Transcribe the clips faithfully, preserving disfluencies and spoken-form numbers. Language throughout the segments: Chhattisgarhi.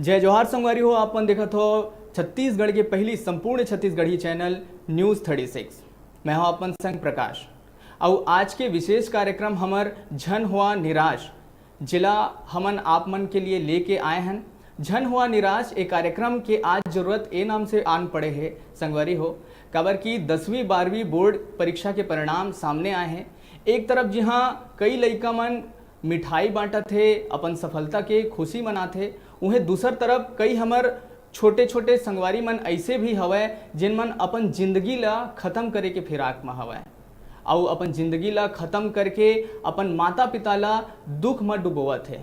जय जोहार संगवारी हो, आप मन देखत हो छत्तीसगढ़ के पहली संपूर्ण Chhattisgarhi channel news thirty six. मैं हूं आप मन संग प्रकाश। अउ आज के विशेष कार्यक्रम हमर झन होवा निराश, जेला हमन आप मन के लिए लेके आए हन। झन होवा निराश ए कार्यक्रम के आज जरूरत ए नाम से आन पड़े हे संगवारी हो, काबर कि दसवीं बारहवीं बोर्ड परीक्षा के परिणाम सामने आए हैं। एक तरफ जिहां कई लइका मन मिठाई बांटत हे, अपन सफलता के खुशी मनात हे, उहें दूसर तरफ कई हमर छोटे-छोटे संगवारी मन अइसे भी हवय, जेन मन अपन जिंदगी ला खत्म करे के फिराक म हवय, अउ अपन जिंदगी ला खत्म करके अपन माता-पिता ला दुख म डुबोवत हे।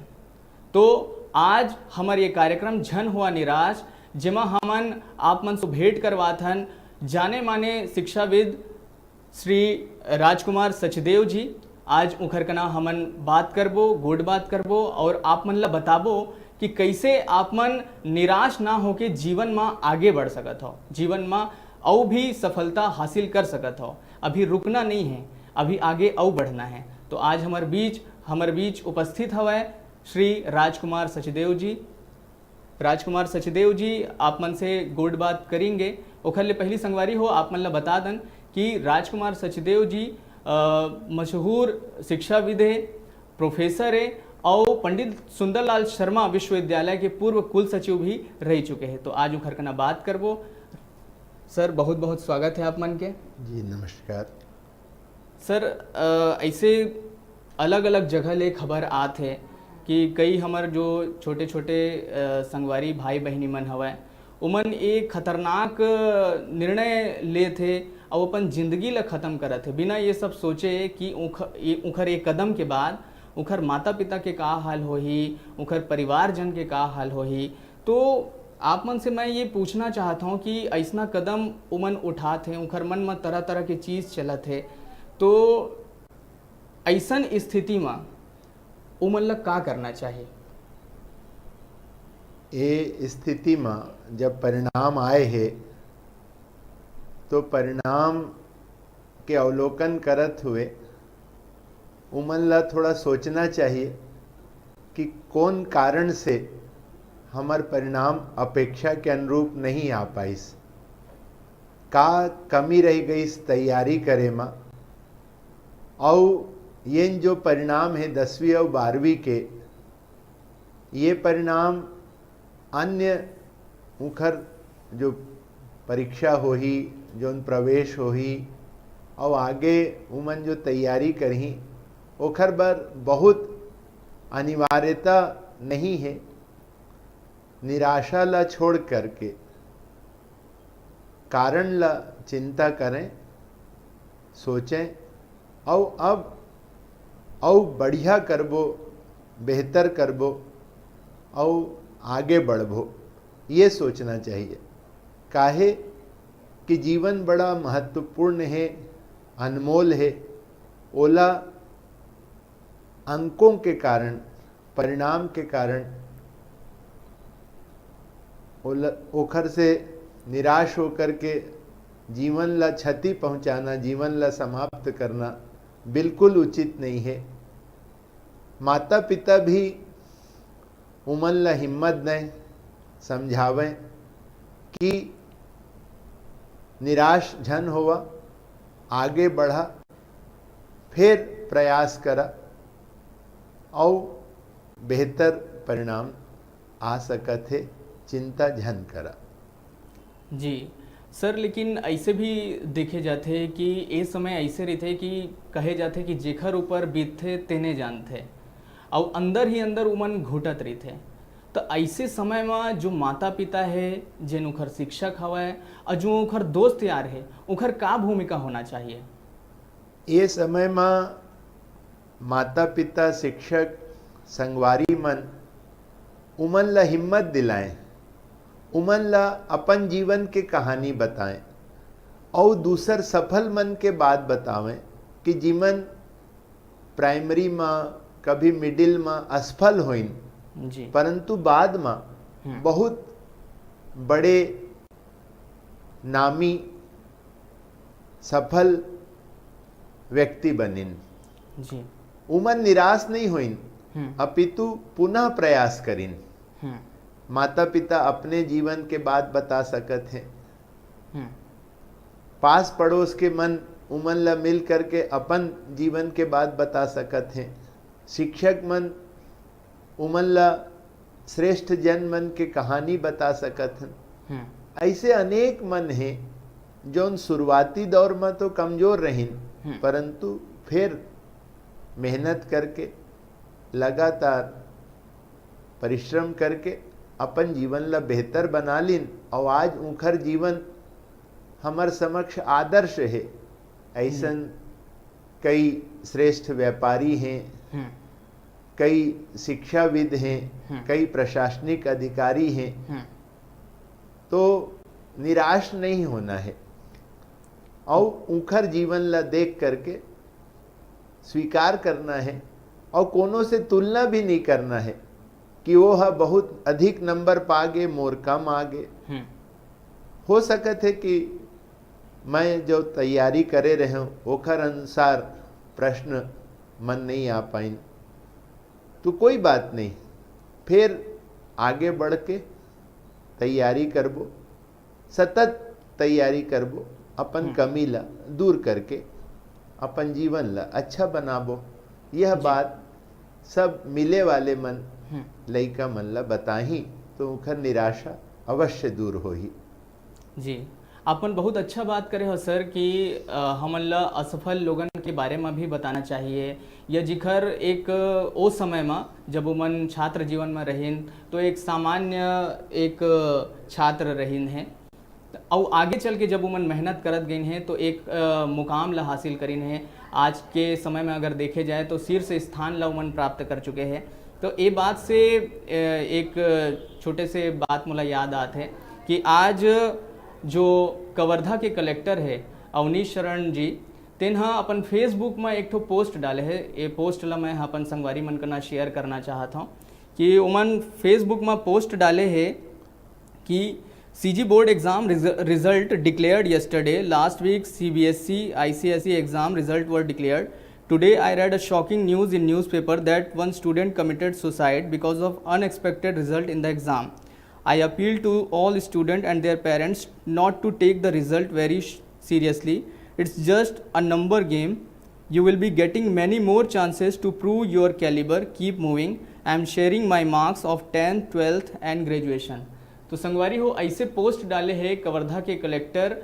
तो आज हमर ये कार्यक्रम झन होवा निराश, जेमा हमन आप मन से भेंट करवात हन जाने माने शिक्षाविद श्री राजकुमार सचदेव जी। आज उंखर कना हमन बात करबो, गोठ बात करबो और आप मन ला बताबो कि कैसे आप मन निराश ना होके जीवन म आगे बढ़ सकत हो, जीवन म अउ भी सफलता हासिल कर सकत हो। अभी रुकना नहीं है, अभी आगे अउ बढ़ना है। तो आज हमर बीच, हमर बीच उपस्थित हवय श्री राजकुमार सचदेव जी। राजकुमार सचदेव जी आप मन से गोठ बात करेंगे। ओखर ले पहली संगवारी हो, आप मन ला बता दन कि राजकुमार सचदेव जी अ, मशहूर शिक्षाविद हे, प्रोफेसर हे, अउ पंडित सुंदरलाल शर्मा विश्वविद्यालय के पूर्व कुल सचिव भी रह चुके हैं। तो आज उंखर कना बात करबो। सर, बहुत बहुत स्वागत है आप मन के। जी, नमस्कार। सर, अ, ऐसे अलग-अलग जगह ले खबर आत हे कि कई हमर जो छोटे-छोटे, अ, संगवारी भाई-बहिनी मन हवय, उमन एक खतरनाक निर्णय लेत हे अउ अपन जिंदगी ल खत्म करत हे, बिना ये सब सोचे कि उख-, ये, उखर एक कदम के बाद उखर माता-पिता के का हाल होही, उखर परिवारजन के का हाल होही। तो आप मन से मैं ये पूछना चाहत हौं कि अइसना कदम उमन उठात हे, उखर मन म तरह-तरह के चीज चलत हे, तो अइसन स्थिति म उमन ल का करना चाही? ए स्थिति म जब परिणाम आए हे, तो परिणाम के अवलोकन करत हुए उमन ल थोड़ा सोचना चाहिए कि कौन कारण से हमर परिणाम अपेक्षा के अनुरूप नहीं आ पाइस, का कमी रह गईस तैयारी करे म, अउ येन जो परिणाम हे दसवीं अउ बारहवीं के, ये परिणाम अन्य उखर जो परीक्षा होही, जोन प्रवेश होही, अउ आगे उमन जो तैयारी करही, ओखर बर बहुत अनिवार्यता नहीं हे। निराशा ला छोड़ करके कारण ला चिंता करें, सोचें, अउ अब अउ बढ़िया करबो, बेहतर करबो, अउ आगे बढ़बो, ये सोचना चाहिए। काहे कि जीवन बड़ा महत्वपूर्ण हे, अनमोल हे, ओला अंकों के कारण, परिणाम के कारण ओला, ओखर से निराश होकर के जीवन ला क्षति पहुंचाना, जीवन ला समाप्त करना बिल्कुल उचित नहीं है। माता-पिता भी उमन ला हिम्मत दें, समझावें कि निराश झन होवा, आगे बढ़ा, फिर प्रयास करा, अउ बेहतर परिणाम आ सकत हे, चिंता झन करा। जी सर, लेकिन ऐसे भी देखे जाथे कि ए समय ऐसे रहिथे कि कहे जाथे कि जेखर ऊपर बीतथे तेने जानथे, अउ अंदर ही अंदर उमन घुटत रहिथे। तो ऐसे समय म जो माता-पिता हे, जेन उखर शिक्षक हवय, अउ जो उखर दोस्त यार हे, उखर का भूमिका होना चाहिए? ए समय म माता-पिता, शिक्षक, संगवारी मन उमन ल हिम्मत दिलाएं, उमन ल अपन जीवन के कहानी बताएं अउ दूसर सफल मन के बात बतावें कि जिमन प्राइमरी म, कभी मिडिल म असफल होइन, जी। परंतु बाद म हम्म। बहुत बड़े नामी सफल व्यक्ति बनिन। जी। उमन निराश नहीं होइन, हम्म। अपितु पुनः प्रयास करिन। हम्म। माता पिता अपने जीवन के बात बता सकत हे। हम्म। पास पड़ोस के मन, उमन ला मिल करके अपन जीवन के बात बता सकत हे। शिक्षक मन, उमन ला श्रेष्ठ जन मन के कहानी बता सकत हन। हम्म। ऐसे अनेक मन हे, जौन शुरुआती दौर म तो कमजोर रहिन, हम्म। परंतु फिर मेहनत करके, लगातार परिश्रम करके अपन जीवन ला बेहतर बना लिन, और आज उनकर जीवन हमर समक्ष आदर्श हे। ऐसन हम्म। कई श्रेष्ठ व्यापारी हैं, हम्म। कई शिक्षाविद हैं, हम्म। कई प्रशासनिक अधिकारी हैं, हम्म। तो निराश नहीं होना है और उनकर जीवन ला देख करके स्वीकार करना है और कोनो से तुलना भी नहीं करना है कि वो ह बहुत अधिक नंबर पा गे, मोर कम आ गे। हम्म। हो सकत है कि मैं जो तैयारी करे रहे हूँ, ओकर अनुसार प्रश्न मन नहीं आ पाइन, तो कोई बात नहीं, फिर आगे बढ़ के तैयारी करबो, सतत तैयारी करबो, अपन हम्म। कमी ला दूर करके अपन जीवन ला अच्छा बनाबो। यह जी। बात सब मिले वाले मन, हम्म। लइका मन ला बताही, तो उनकर निराशा अवश्य दूर होही। जी, आपन बहुत अच्छा बात करे हो सर कि, अ, हमन ला असफल लोगन के बारे में भी बताना चाहिए, या जिखर एक, अ, ओ समय में जब उमन छात्र जीवन में रहिन, तो एक सामान्य एक, अ, छात्र रहिन है। अउ आगे चल के जब उमन मेहनत करत गइन हैं, तो एक, अ, मुकाम ला हासिल करिन हैं। आज के समय में अगर देखे जाए, तो शीर्ष स्थान ला उमन प्राप्त कर चुके हैं। तो ये बात से, अ, एक छोटे से बात मोला याद आत है कि आज जो कवर्धा के कलेक्टर है अवनीश शरण जी, तेन ह अपन Facebook में एक ठो पोस्ट डाले है। ये पोस्ट ला मैं ह अपन संगवारी मन के ना शेयर करना चाहत हूँ कि उमन Facebook में पोस्ट डाले है कि C G board exam resu-, result declared yesterday. Last week, C B S E, I C S E exam result were declared. Today, I read a shocking news in newspaper that one student committed suicide because of unexpected result in the exam. I appeal to all student and their parents not to take the result very sh-, seriously. It's just a number game. You will be getting many more chances to prove your caliber. Keep moving. I am sharing my marks of tenth, twelfth and graduation. तो संगवारी हो, ऐसे पोस्ट डाले है कवर्धा के कलेक्टर, अ,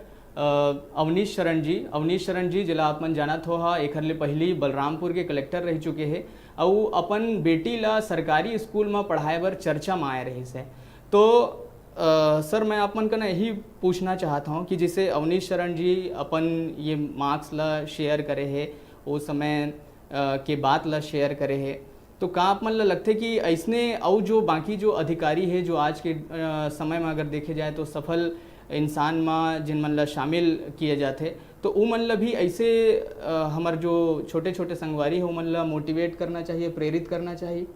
अवनीश शरण जी। अवनीश शरण जी, जिला आप मन जानत हो हा, एखर ले पहिली बलरामपुर के कलेक्टर रह चुके हैं, अउ अपन बेटी ला सरकारी स्कूल में पढ़ाए बर चर्चा में आए रहिस है। तो, अ, सर, मैं आप मन का ना यही पूछना चाहत हूँ कि जैसे अवनीश शरण जी अपन ये मार्क्स ला शेयर करे है, वो समय, अ, के बात ला शेयर करे है, तो का आप मन ला लगथे कि अइसने अउ जो बाकी जो अधिकारी है, जो आज के, अ, समय में अगर देखे जाए तो सफल इंसान में जिन मन ला शामिल किए जाथे, तो उ मन ला भी ऐसे, अ, हमर जो छोटे-छोटे संगवारी है, उ मन ला मोटिवेट करना चाहिए, प्रेरित करना चाहिए?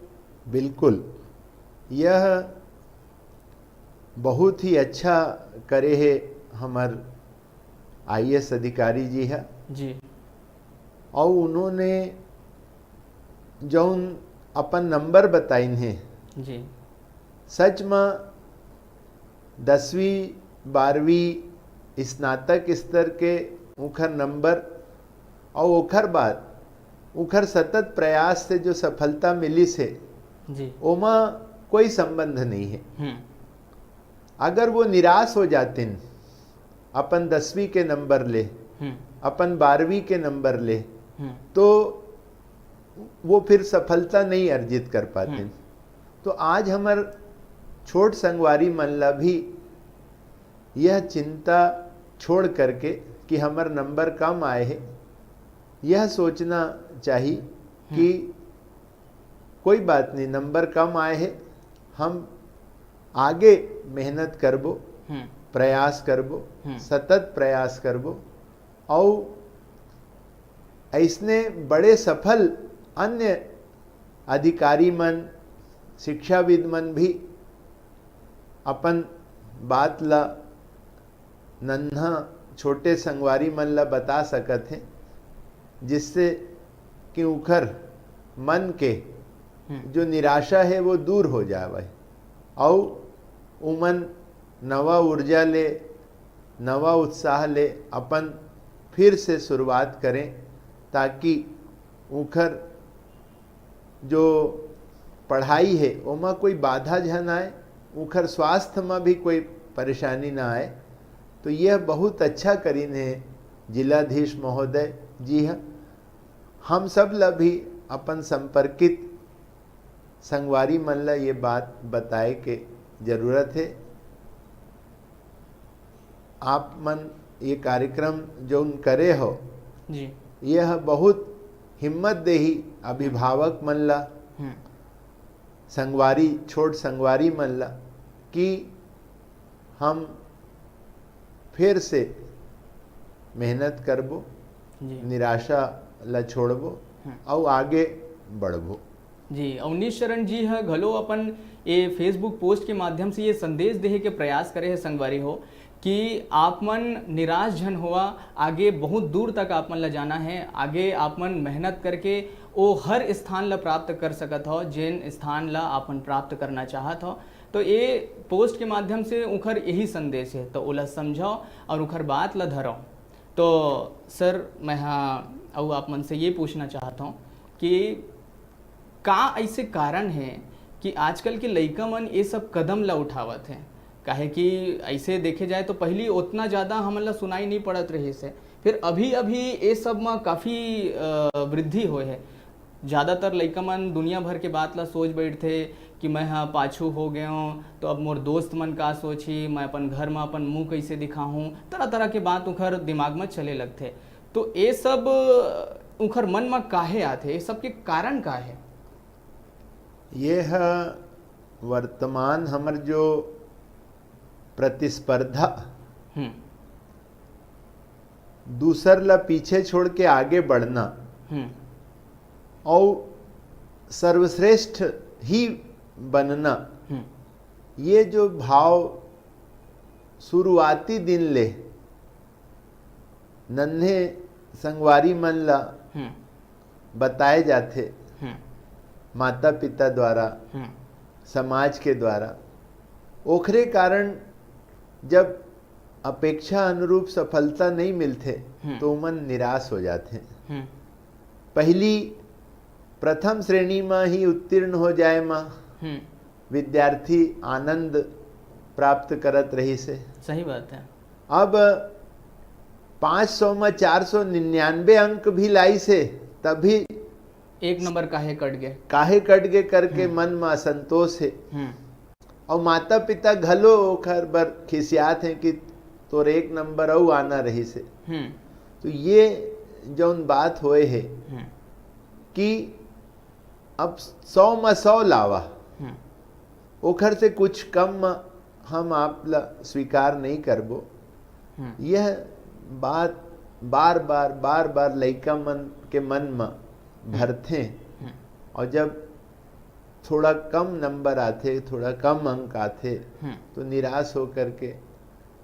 बिल्कुल, यह बहुत ही अच्छा करे है हमर I A S अधिकारी जी है। जी। और उन्होंने जौन अपन नंबर बताइन है, जी। सच में दसवीं, बारहवीं, स्नातक स्तर के उखर नंबर और ओखर बाद उखर सतत प्रयास से जो सफलता मिलिस है, जी। ओमा कोई संबंध नहीं है। हम्म। अगर वो निराश हो जातिन अपन दसवीं के नंबर ले, हम्म। अपन बारहवीं के नंबर ले, हम्म। तो वो फिर सफलता नहीं अर्जित कर पातिन। हम्म। तो आज हमर छोट संगवारी मन ला भी यह चिंता छोड़ करके कि हमर नंबर कम आए है, यह सोचना चाहिए हम्म। कि कोई बात नहीं, नंबर कम आए है, हम आगे मेहनत करबो, हम्म। प्रयास करबो, हम्म। सतत प्रयास करबो, अउ अइसने बड़े सफल अन्य अधिकारी मन, शिक्षाविद मन भी अपन बात ला नन्हा छोटे संगवारी मन ला बता सकत हे, जिससे कि उखर मन के हम्म। जो निराशा है, वो दूर हो जावे। अउ उमन नवा ऊर्जा ले, नवा उत्साह ले अपन फिर से शुरुआत करें, ताकि उखर जो पढ़ाई हे, ओमा कोई बाधा झन आए, उखर स्वास्थ्य म भी कोई परेशानी ना आए। तो यह बहुत अच्छा करिन हे जिलाधीश महोदय जी ह। हम सब ल भी अपन संपर्कित संगवारी मन ल ये बात बताए के जरूरत हे। आप मन ये कार्यक्रम जौन करे हो, जी। यह बहुत हिम्मत देही अभिभावक मन ला, हम्म। संगवारी, छोट संगवारी मन ला, कि हम फिर से मेहनत करबो, जी। निराशा ला छोड़बो, हम्म। अउ आगे बढ़बो। जी, अवनीश शरण जी ह घलो अपन ए Facebook post के माध्यम से ये संदेश देहे के प्रयास करे हे संगवारी हो, कि आप मन निराश झन होवा, आगे बहुत दूर तक आप मन ला जाना है, आगे आप मन मेहनत करके ओ हर स्थान ला प्राप्त कर सकत हो, जेन स्थान ला आप मन प्राप्त करना चाहत हो। तो ए post के माध्यम से उखर यही संदेश है, तो ओला समझो और उखर बात ला धरो। तो सर, मैं हा अउ आप मन से ये पूछना चाहत हूँ कि का ऐसे कारण है कि आजकल के लइका मन ये सब कदम ला उठावत हैं? काहे कि ऐसे देखे जाए तो पहली उतना ज़्यादा हमन ला सुनाई नहीं पड़त रहिस हे, फिर अभी-अभी ये सब म काफ़ी, अ, वृद्धि होए हे। ज़्यादातर लइका मन दुनिया भर के बात ला सोच बैठथे कि मैं ह पाछू हो गए हूँ, तो अब मोर दोस्त मन का सोचही, मैं अपन घर म अपन मुँह कैसे दिखाहूँ, तरह-तरह के बात उखर दिमाग म चले लगथे। तो ये सब उखर मन म काहे आथे, ये सब के कारण का हे? ये ह वर्तमान हमर जो प्रतिस्पर्धा, हम्म। दूसर ला पीछे छोड़ के आगे बढ़ना हम्म। और सर्वश्रेष्ठ ही बनना, हम्म। ये जो भाव शुरुआती दिन ले नन्हे संगवारी मन ला हम्म। बताए जाथे, हम्म। माता पिता द्वारा, हम्म। समाज के द्वारा, ओखरे कारण जब अपेक्षा अनुरूप सफलता नहीं मिलथे, हम्म। तो ओमन निराश हो जाथे। हम्म। पहली प्रथम श्रेणी म ही उत्तीर्ण हो जाए म हम्म। विद्यार्थी आनंद प्राप्त करत रहिस हे। सही बात है। अब पाँच सौ म चार सौ निन्यानवे अंक भी लाइस हे, तब भी एक नंबर काहे कट गे? काहे कट गे करके हम्म। मन म असंतोष हे। हम्म। अउ माता पिता घलो ओखर बर खिसियात हे कि तोर एक नंबर अउ आना रहिस हे। हम्म। तो ये जौन बात होए हे हम्म। कि अब सौ म सौ लावा, हम्म। ओखर से कुछ कम म हम आप ला स्वीकार नहीं करबो। हम्म। यह बात बार-बार, बार-बार लइका मन के मन म हम्म। भरथे। हम्म। और जब थोड़ा कम नंबर आथे, थोड़ा कम अंक आथे, हम्म। तो निराश होकर के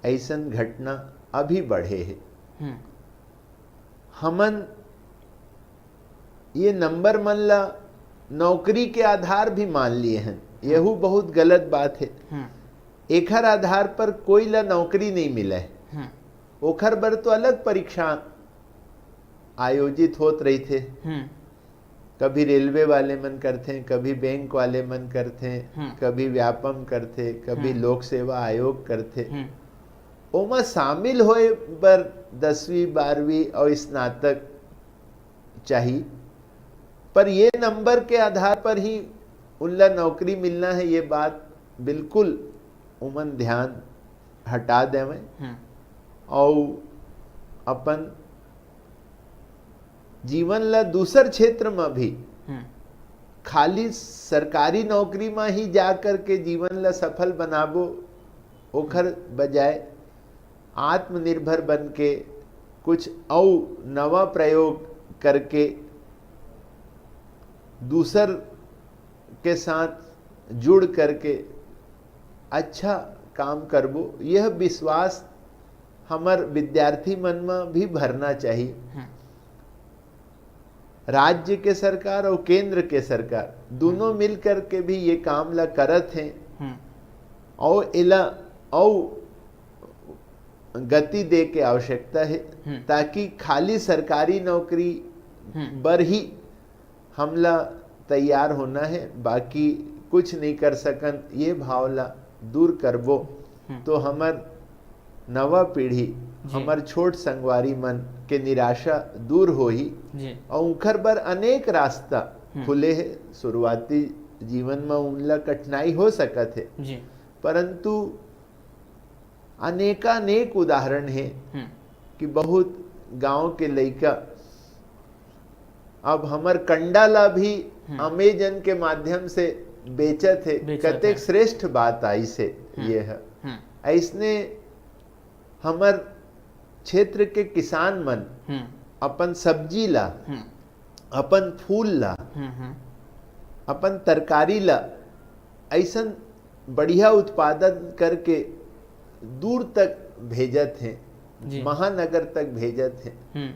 ऐसन घटना अभी बढ़े हे। हम्म। हमन ये नंबर मन ला नौकरी के आधार भी मान लिए हन, हम्म। यहू बहुत गलत बात हे। हम्म। एखर आधार पर कोई ला नौकरी नहीं मिले। हम्म। ओखर बर तो अलग परीक्षा आयोजित होत रहिथे। हम्म। कभी रेलवे वाले मन करथे, कभी बैंक वाले मन करथे, हम्म। कभी व्यापम करथे, कभी हम्म। लोक सेवा आयोग करथे। हम्म। ओमा शामिल होए बर दसवीं, बारहवीं और स्नातक चाही, पर ये नंबर के आधार पर ही उनला नौकरी मिलना है, ये बात बिल्कुल उमन ध्यान हटा देवे। हम्म। और अपन जीवन ला दूसर क्षेत्र में भी हम्म। खाली सरकारी नौकरी में ही जा करके जीवन ला सफल बनाबो, ओखर बजाय आत्मनिर्भर बन के कुछ अउ नवा प्रयोग करके दूसर के साथ जुड़ करके अच्छा काम करबो, यह विश्वास हमर विद्यार्थी मन में भी भरना चाहिए। हम्म। राज्य के सरकार और केंद्र के सरकार दोनों हम्म। मिल करके भी ये काम ला करत हैं, हम्म। अउ एला अउ गति दे के आवश्यकता हे, हम्म। ताकि खाली सरकारी नौकरी हम्म। बर ही हमला तैयार होना हे, बाकी कुछ नहीं कर सकन, ये भाव ला दूर करबो, हम्म। तो हमर नवा पीढ़ी, जी। हमर छोट संगवारी मन के निराशा दूर होही, जी। अउ उंखर बर अनेक रास्ता हम्म। खुले हे। शुरुआती जीवन म उनला कठिनाई हो सकत हे, जी। परंतु अनेकानेक उदाहरण हे हम्म। कि बहुत गांव के लइका अब हमर कंडा ला भी हम्म। अमेजन के माध्यम से बेचत हे। बेचत कतेक हे। श्रेष्ठ बात आइस हे हम्म। ये ह। हम्म। अइसने हमर क्षेत्र के किसान मन हम्म। अपन सब्जी ला, हम्म। अपन फूल ला, हम्म, हम्म। अपन तरकारी ला अइसन बढ़िया उत्पादन करके दूर तक भेजत हे, जी। महानगर तक भेजत हे। हम्म।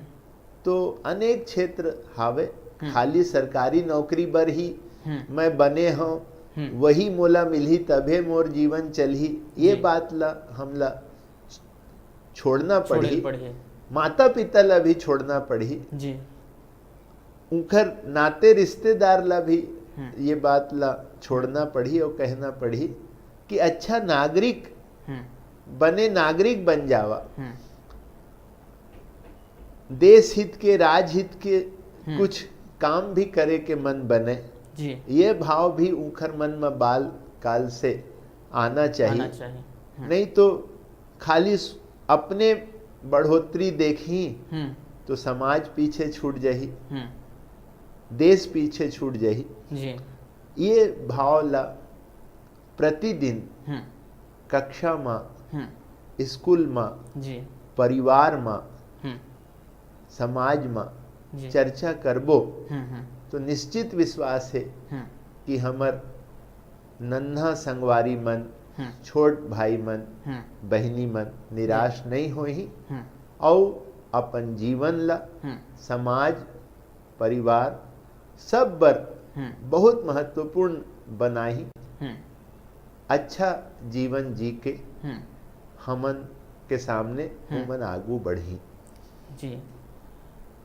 तो अनेक क्षेत्र हावे, हम्म। खाली सरकारी नौकरी बर ही हम्म। मैं बने हंव, हम्म। वही मोला मिलही तभे मोर जीवन चलही, ये जी। बात ला हमला छोड़ना छोड़े पड़ही। पड़ही। माता पिता ला भी छोड़ना पड़ही। जी। उंखर नाते रिश्तेदार ला भी हम्म। ये बात ला छोड़ना पड़ही अउ कहना पड़ही कि अच्छा नागरिक, हम्म। बने नागरिक बन जावा। हम्म। देश हित के, राज हित के हम्म। कुछ काम भी करे के मन बने। जी। ये भाव भी उंखर मन म बाल काल से आना चाहिए। आना चाहिए। हम्म। नहीं तो खाली स-, अपने बढ़ोतरी देखही, हम्म। तो समाज पीछे छूट जाही, हम्म। देश पीछे छूट जाही। जी। ये भाव ला प्रतिदिन हम्म। कक्षा म, हम्म। स्कूल म, जी। परिवार म, हम्म। समाज म जी। चर्चा करबो, हम्म, हम्म। तो निश्चित विश्वास हे हम्म। कि हमर नन्हा संगवारी मन, हम्म। छोट भाई मन, हम्म। बहिनी मन निराश जी। नहीं होही हम्म। अउ अपन जीवन ला हम्म। समाज, परिवार सब बर हम्म। बहुत महत्वपूर्ण बनाही। हम्म। अच्छा जीवन जी के हम्म। हमन के सामने हम्म। ओमन आगू बढ़ही। जी,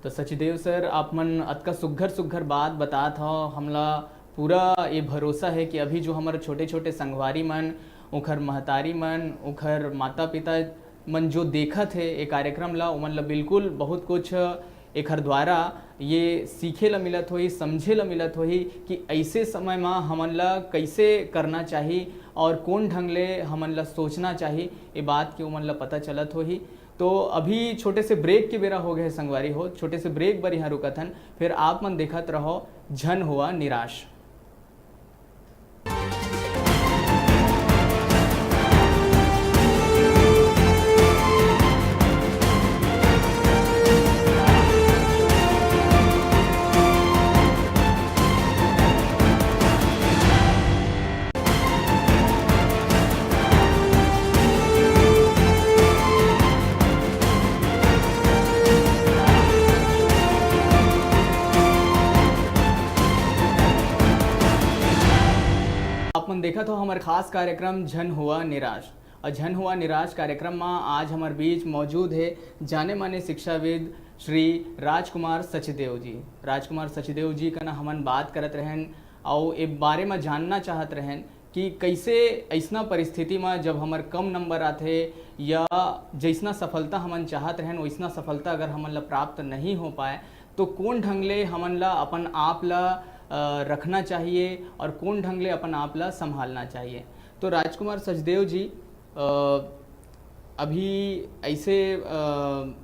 तो सचदेव सर, आप मन अतका सुग्घर सुग्घर बात बतात हव, हमला पूरा ये भरोसा हे कि अभी जो हमर छोटे-छोटे संगवारी मन, ओखर महतारी मन, ओखर माता-पिता मन जो देखत हे ये कार्यक्रम ला, ओमन ला बिल्कुल बहुत कुछ एखर द्वारा ये सीखे ला मिलत होही, समझे ला मिलत होही कि ऐसे समय मा हमन ला कैसे करना चाही और कौन ढंग ले हमन ला सोचना चाही, ये बात के ओमन ला पता चलत होही। तो अभी छोटे से break के बेरा हो गए हे संगवारी हो, छोटे से break बर यहाँ रुकत हन, फिर आप मन देखत रहो झन होवा निराश। आप मन देखत हो हमर खास कार्यक्रम झन होवा निराश। और झन होवा निराश कार्यक्रम में आज हमर बीच मौजूद हे जाने माने शिक्षाविद श्री राजकुमार सचदेव जी। राजकुमार सचदेव जी कना हमन बात करत रहेन और ए बारे में जानना चाहत रहेन कि कैसे ऐसना परिस्थिति में जब हमर कम नंबर आथे या जैसना सफलता हमन चाहत रहेन वैसना सफलता अगर हमन ला प्राप्त नहीं हो पाए तो कौन ढंग ले हमन ला अपन आप ला, अ, रखना चाहिए और कौन ढंग ले अपन आप ला संभालना चाहिए। तो राजकुमार सचदेव जी, अ, अभी ऐसे, अ,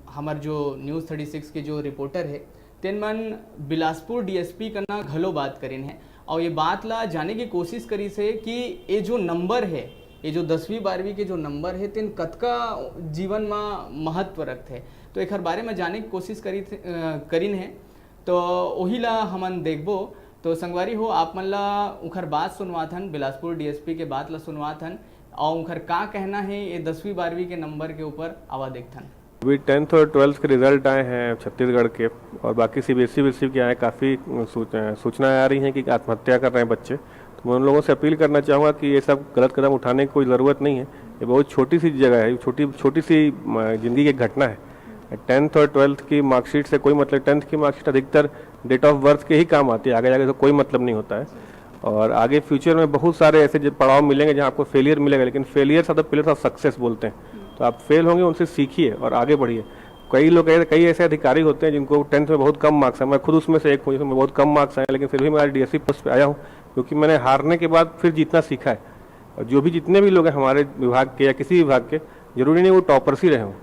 हमर जो News Thirty Six के जो reporter हे, तेन मन बिलासपुर D S P कना घलो बात करिन हे और ये बात ला जाने की कोशिश करिस हे कि ये जो नंबर हे, ये जो दसवीं बारहवीं के जो नंबर हे, तेन कतका जीवन मा महत्व रखथे। तो एखर बारे में जाने की कोशिश करी थे, अ, करिन हे। तो ओही ला हमन देखबो। तो संगवारी हो, आप मन ला उखर बात सुनवात हन, बिलासपुर D S P के बात ला सुनवात हन, और उखर का कहना है ये दसवीं बारहवीं के नंबर के ऊपर, आवा देखथन। अभी tenth और twelfth के result आए हैं छत्तीसगढ़ के, और बाकी C B S E, C B S E के आए, काफ़ी सूच-, सूचनाएं आ रही हैं कि आत्महत्या कर रहे हैं बच्चे। मैं उन लोगों से अपील करना चाहूँगा कि ये सब गलत कदम उठाने की कोई ज़रूरत नहीं है। ये बहुत छोटी सी जगह है, छोटी छोटी सी ज़िंदगी की घटना है। टेंथ और ट्वेल्थ की मार्कशीट से कोई मतलब, टेंथ की मार्कशीट अधिकतर डेट ऑफ बर्थ के ही काम आती है, आगे जाके तो कोई मतलब नहीं होता है। और आगे फ्यूचर में बहुत सारे ऐसे पड़ाव मिलेंगे जहाँ आपको फेलियर मिलेगा, लेकिन failure are the pillars of success बोलते हैं। तो आप फेल होंगे, उनसे सीखिए और आगे बढ़िए। कई लोग, कई ऐसे अधिकारी होते हैं जिनको टेंथ में बहुत कम मार्क्स आए। मैं खुद उसमें से एक हूँ जिसमें बहुत कम मार्क्स आए, लेकिन फिर भी मैं आज डीएसपी पोस्ट पे आया हूँ, क्योंकि मैंने हारने के बाद फिर जीतना सीखा है। और जो भी, जितने भी लोग हैं हमारे विभाग के या किसी विभाग के, जरूरी नहीं वो टॉपर्स ही रहे हों।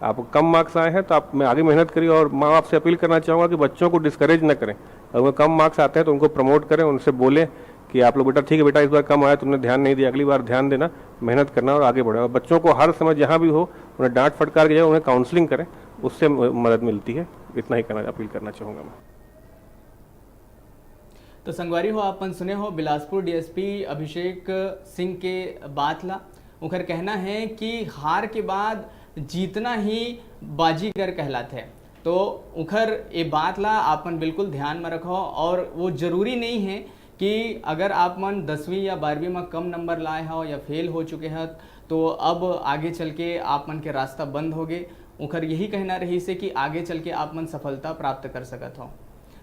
आप कम मार्क्स आए हैं तो आप में आगे मेहनत करिए। और माँ बाप से अपील करना चाहूँगा कि बच्चों को डिस्करेज न करें। अगर उन्हें कम मार्क्स आते हैं तो उनको प्रमोट करें, उनसे बोलें कि आप लोग, बेटा ठीक है बेटा, इस बार कम आया, तुमने ध्यान नहीं दिया, अगली बार ध्यान देना, मेहनत करना और आगे बढ़े। और बच्चों को हर समय जहाँ भी हो, उन्हें डांट फटकार के जाए, उन्हें काउंसलिंग करें, उससे मदद मिलती है। इतना ही करना, अपील करना चाहूँगा मैं। तो संगवारी हो, आप मन सुने हो बिलासपुर डीएसपी अभिषेक सिंह के बात ला। उखर कहना है कि हार के बाद जीतना ही बाजीगर कहलात है। तो उखर ये बात ला आप मन बिल्कुल ध्यान में रखो, और वो जरूरी नहीं है कि अगर आप मन दसवीं या बारहवीं में कम नंबर लाए हो या फेल हो चुके हो, तो अब आगे चल के आप मन के रास्ता बंद हो गए। उखर यही कहना रही से कि आगे चल के आप मन सफलता प्राप्त कर सकत हो।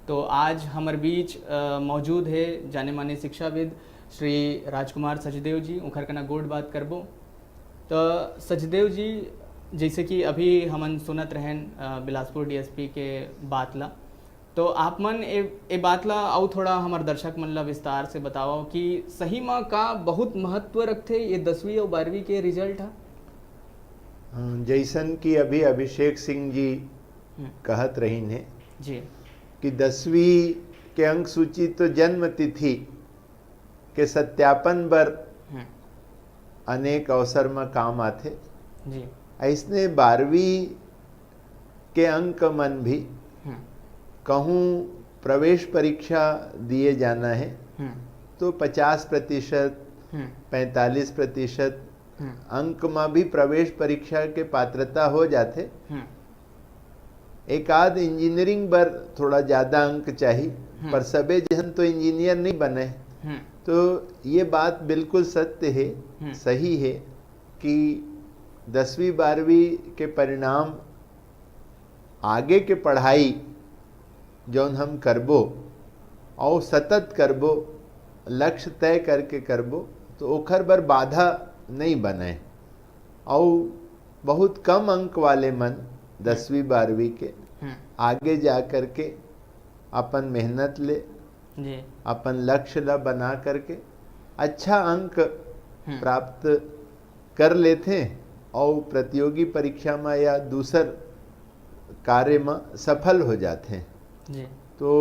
तो आज हमर बीच मौजूद है जाने माने शिक्षाविद श्री राजकुमार सचदेव जी। उखर कना गोठ बात करबो। तो सचदेव जी, जैसे कि अभी हमन सुनत रहन बिलासपुर डीएसपी के बात ला, तो आप मन ए, ए बात ला अउ थोड़ा हमर दर्शक मन ला विस्तार से बताओ कि सही में का बहुत महत्व रखथे ये दसवीं और बारहवीं के रिजल्ट हा? जैसन कि अभी अभिषेक सिंह जी कहत रहिन हे जी। कि दसवीं के अंक सूची तो जन्म तिथि के सत्यापन बर हम्म। अनेक अवसर म काम आथे। जी। अइसने बारहवीं के अंक मन भी हम्म। कहूँ प्रवेश परीक्षा दिए जाना है हम्म। तो पचास प्रतिशत, हम्म। पैंतालीस प्रतिशत हम्म। अंक म भी प्रवेश परीक्षा के पात्रता हो जाथे। हम्म। एक आध इंजीनियरिंग बर थोड़ा ज्यादा अंक चाही, हम्म। पर सबे झन तो इंजीनियर नहीं बने। हम्म। तो ये बात बिल्कुल सत्य है, हम्म। सही है कि दसवीं बारहवीं के परिणाम आगे के पढ़ाई जौन हम करबो और सतत करबो, लक्ष्य तय करके करबो, तो ओखर बर बाधा नहीं बने। और बहुत कम अंक वाले मन दसवीं बारहवीं के हम्म। आगे जा करके अपन मेहनत ले, जी। अपन लक्ष्य ला बना करके अच्छा अंक हम्म। प्राप्त कर लेथे और प्रतियोगी परीक्षा में या दूसर कार्य में सफल हो जाथे। जी। तो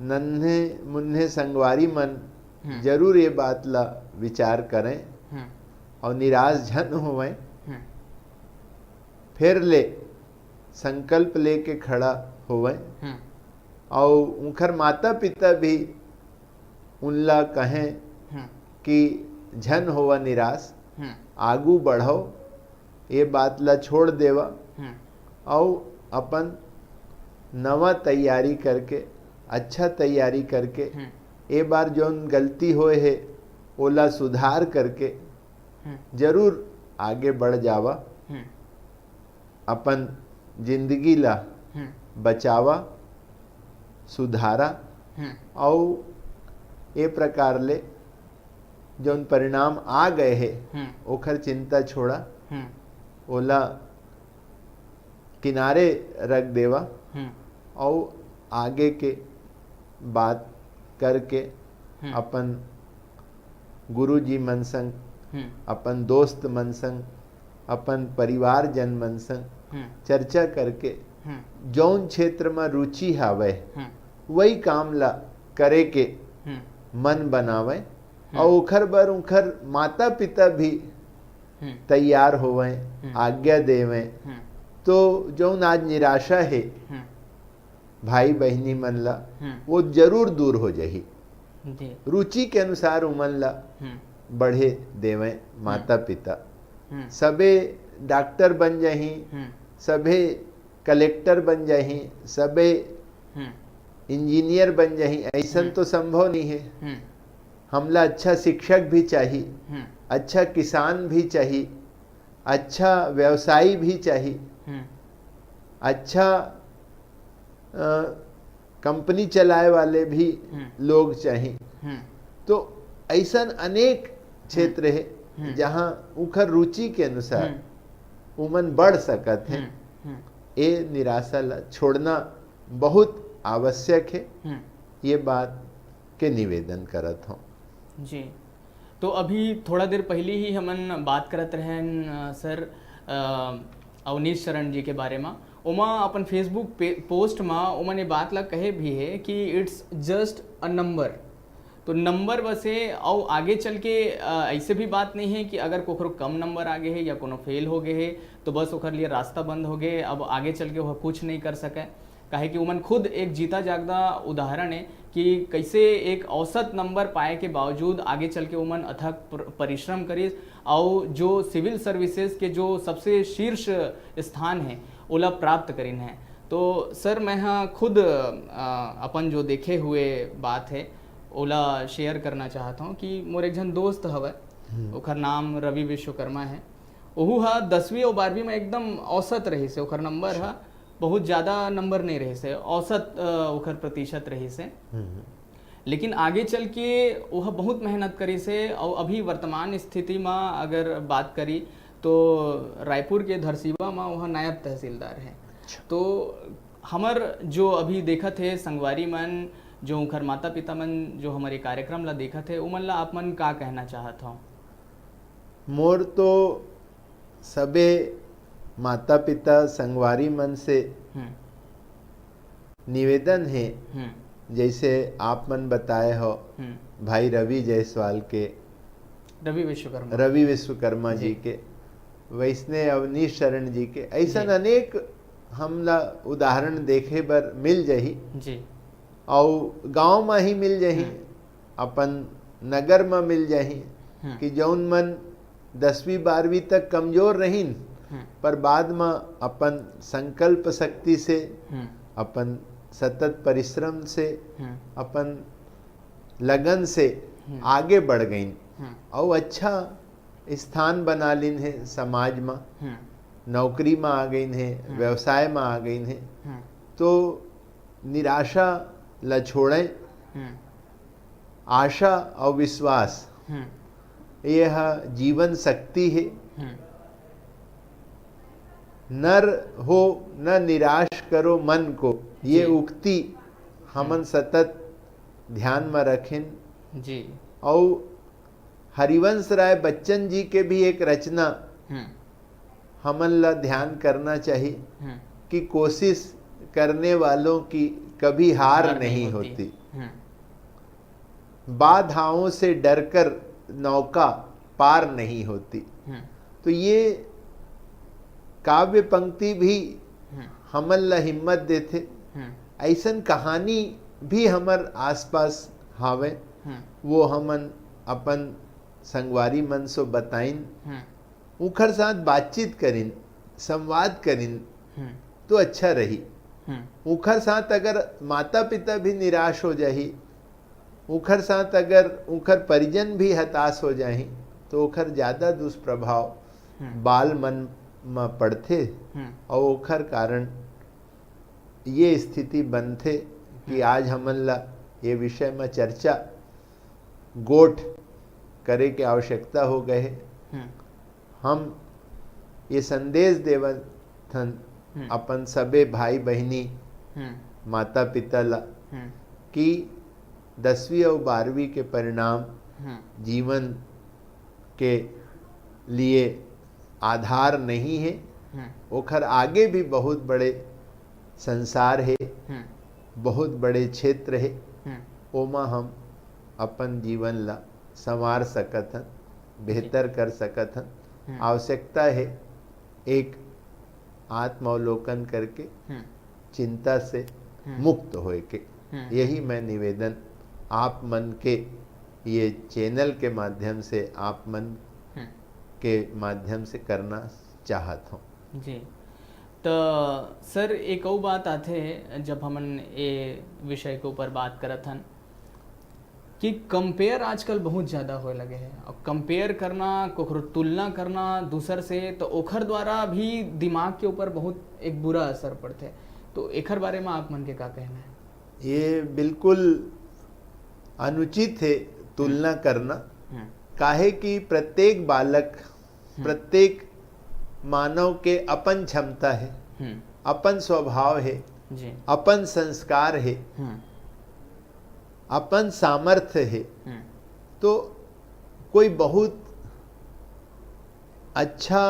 नन्हे मुन्ने संगवारी मन हम्म। जरूर ये बात ला विचार करें हम्म। और निराश झन होवें। हम्म। फेर ले संकल्प लेके खड़ा होवें हम्म। और उनकर माता पिता भी उनला कहें हम्म। कि झन होवा निराश, हम्म। आगू बढ़ो, ये बात ला छोड़ देवा हम्म। और अपन नवा तैयारी करके, अच्छा तैयारी करके, हम्म। ये बार जौन गलती होए है, ओला सुधार करके हम्म। जरूर आगे बढ़ जावा। हम्म। अपन जिंदगी ला हम्म। बचावा, सुधारा हम्म। और ये प्रकार ले जौन परिणाम आ गए है, हम्म। ओखर चिंता छोड़ा, हम्म। ओला किनारे रख देवा हम्म। और आगे के बात करके हम्म। अपन गुरुजी मन संग, हम्म। अपन दोस्त मन संग, अपन परिवारजन मन संग हम्म। चर्चा करके हम्म। जौन क्षेत्र में रुचि हावय, हम्म। वही काम ला करे के हम्म। मन बनावय हम्म। और ओखर बर उनकर माता पिता भी हम्म। तैयार होवय, हम्म। आज्ञा देवय। हम्म। तो जौन आज निराशा है हम्म। भाई बहिनी मन ला, हम्म। वो जरूर दूर हो जाही। जी। रुचि के अनुसार उमन ला हम्म। बढ़े देवय हम्म। माता पिता। हम्म। सबे डॉक्टर बन जाही, हम्म। सबे कलेक्टर बन जाही, सबे हम्म। इंजीनियर बन जाही, ऐसन हम्म। तो संभव नहीं है। हम्म। हमला अच्छा शिक्षक भी चाही, हम्म। अच्छा किसान भी चाही, अच्छा व्यवसायी भी चाही, हम्म। अच्छा, अ, कंपनी चलाए वाले भी हम्म। लोग चाही। हम्म। तो ऐसन अनेक क्षेत्र हे, हम्म। जहाँ उखर रुचि के अनुसार हम्म। उमन बढ़ सकत हे। हम्म। हम्म। ए निराशा ला छोड़ना बहुत आवश्यक हे। हम्म। ये बात के निवेदन करत हौं। जी, तो अभी थोड़ा देर पहली ही हमन बात करत रहेन, अ, सर, अ, अवनीश शरण जी के बारे म। ओमा अपन Facebook पे, post म ओमन ये बात ला कहे भी हे कि it's just a number। तो नंबर बस हे, अउ आगे चल के, अ, ऐसे भी बात नहीं है कि अगर कोखरो कम नंबर आ गए है या कोनो फेल हो गए है, तो बस ओकर लिए रास्ता बंद हो गए, अब आगे चल के वह कुछ नहीं कर सके। काहे कि उमन खुद एक जीता जागदा उदाहरण है कि कैसे एक औसत नंबर पाए के बावजूद आगे चल के उमन अथक प्र-, परिश्रम करिस, अउ जो सिविल सर्विसेज के जो सबसे शीर्ष स्थान है, ओला प्राप्त करिन है। तो सर, मैं ह खुद, अ, अपन जो देखे हुए बात है, ओला शेयर करना चाहत हौं कि मोर एक झन दोस्त हवय, हम्म। ओखर नाम रवि विश्वकर्मा है। ओहू ह दसवीं अउ बारहवीं में एकदम औसत रहिस हे, ओखर नंबर ह अच्छा। बहुत ज़्यादा नंबर नहीं रहिस हे, औसत, अ, ओखर प्रतिशत रहिस हे। हम्म। लेकिन आगे चल के ओह बहुत मेहनत करिस हे, अउ अभी वर्तमान स्थिति म अगर बात करी, तो रायपुर के धरसीवा म ओह नायब तहसीलदार हे। अच्छा। तो हमर जो अभी देखत हे संगवारी मन, जो उनकर माता-पिता मन, जो हमर ये कार्यक्रम ला देखत हे, उमन ला आप मन का कहना चाहत हव? मोर तो सबे माता-पिता, संगवारी मन से हम्म। निवेदन हे, हम्म। जैसे आप मन बताए हो, हम्म। भाई रवि जायसवाल के, रवि विश्वकर्मा। रवि विश्वकर्मा जी जी। के, वैसने अवनीश शरण जी के, ऐसन जी। अनेक हमला उदाहरण देखे बर मिल जाही। जी। अउ गांव म ही मिल जाही, हम्म। अपन नगर म मिल जाही, हम्म। कि जौन मन दसवीं बारहवीं तक कमजोर रहिन, हम्म। पर बाद म अपन संकल्प शक्ति से, हम्म। अपन सतत परिश्रम से, हम्म। अपन लगन से हम्म। आगे बढ़ गइन, हम्म। अउ अच्छा स्थान बना लिन हे समाज म, हम्म। नौकरी म आ गइन हे, हम्म। व्यवसाय म आ गइन हे, हम्म। तो निराशा ल छोड़ें। हम्म। आशा अउ विश्वास, हम्म। ये ह जीवन शक्ति हे। हम्म। "नर हो न निराश करो मन को", ये जी। उक्ति हमन हम्म। सतत ध्यान म रखेन। जी। अउ हरिवंश राय बच्चन जी के भी एक रचना हम्म। हमन ला ध्यान करना चाहिए हम्म। कि कोशिश करने वालों की कभी हार हार नहीं नहीं होती। होती। हम्म। बाधाओं से डरकर नौका पार नहीं होती। हम्म। तो ये काव्य पंक्ति भी हम्म। हमन ला हिम्मत देथे। हम्म। ऐसन कहानी भी हमर आसपास हावे, हम्म। वो हमन अपन संगवारी मन सो बताइन, हम्म। उखर साथ बातचीत करिन, संवाद करिन, हम्म। तो अच्छा रही। हम्म। उखर साथ अगर माता-पिता भी निराश हो जाही, उखर साथ अगर उखर परिजन भी हताश हो जाही, तो उखर ज्यादा दुष्प्रभाव हम्म। बाल मन म पड़थे हम्म। अउ ओखर कारण ये स्थिति बनथे कि हम्म। आज हमन ला ये विषय म चर्चा गोठ करे के आवश्यकता हो गए हे। हम्म। हम ये संदेश देवत हन हम्म। अपन सबे भाई बहिनी, हम्म। माता पिता ला हम्म। कि दसवीं अउ बारहवीं के परिणाम हम्म। जीवन के लिए आधार नहीं हे। हम्म। ओखर आगे भी बहुत बड़े संसार हे, हम्म। बहुत बड़े क्षेत्र हे। हम्म। ओमा हम अपन जीवन ला संवार सकत हन, बेहतर कर सकत हन। हम्म। आवश्यकता हे एक आत्मावलोकन करके हम्म। चिंता से हम्म। मुक्त होए के। हम्म। यही मैं निवेदन आप मन के ये चैनल के माध्यम से, आप मन हम्म। के माध्यम से करना चाहत हूँ। जी, तो सर, एक अउ बात आथे, जब हमन ये विषय के ऊपर बात करत हन, कि कंपेयर आजकल बहुत ज्यादा होए लगे हे। अब कंपेयर करना, कोकरो तुलना करना दूसर से, तो ओखर द्वारा भी दिमाग के ऊपर बहुत एक बुरा असर पड़थे। तो एखर बारे में आप मन के का कहना है? ये बिल्कुल अनुचित है तुलना करना। काहे कि प्रत्येक बालक, प्रत्येक मानव के अपन क्षमता है, अपन स्वभाव है, अपन संस्कार है, अपन सामर्थ्य है। तो कोई बहुत अच्छा,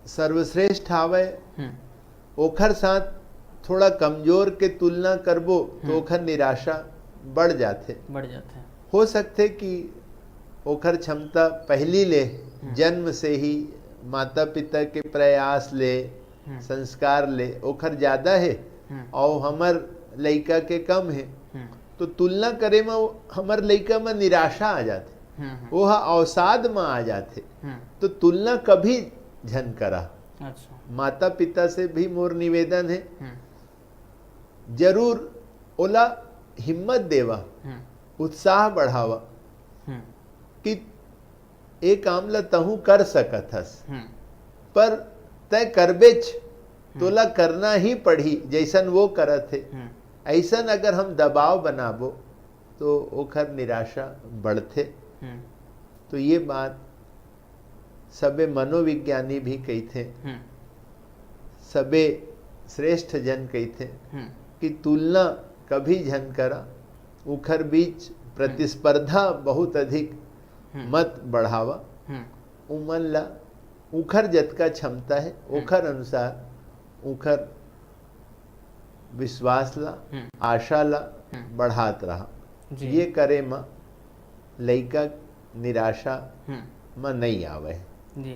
सर्वश्रेष्ठ हावय, ओखर साथ थोड़ा कमजोर के तुलना करबो तो ओखर निराशा बढ़ जाथे। बढ़ जाथे। हो सकथे कि ओखर क्षमता पहली ले, जन्म से ही माता पिता के प्रयास ले, संस्कार ले ओखर ज्यादा हे, और हमर लइका के कम हे। तो तुलना करे म हमर लइका म निराशा आ जाथे, वो ह अवसाद म आ जाथे। तो तुलना कभी झन करा। अच्छा। माता पिता से भी मोर निवेदन है, जरूर ओला हिम्मत देवा, उत्साह बढ़ावा कि ए काम ल तहूँ कर सकत हस, पर तय करबेच, तोला करना ही पड़ही। जैसन वो करत हे, ऐसन अगर हम दबाव बनाबो तो ओखर निराशा बढ़थे। तो ये बात सबे मनोविज्ञानी भी कहिथे, सबे श्रेष्ठ जन कहिथे कि तुलना कभी झन करा, उखर बीच प्रतिस्पर्धा बहुत अधिक मत बढ़ावा। उमन ला उखर जतका क्षमता है, ओखर अनुसार उखर विश्वास ला, आशा ला बढ़ात रहा। ये करे म लइका निराशा म नहीं आवे। जी।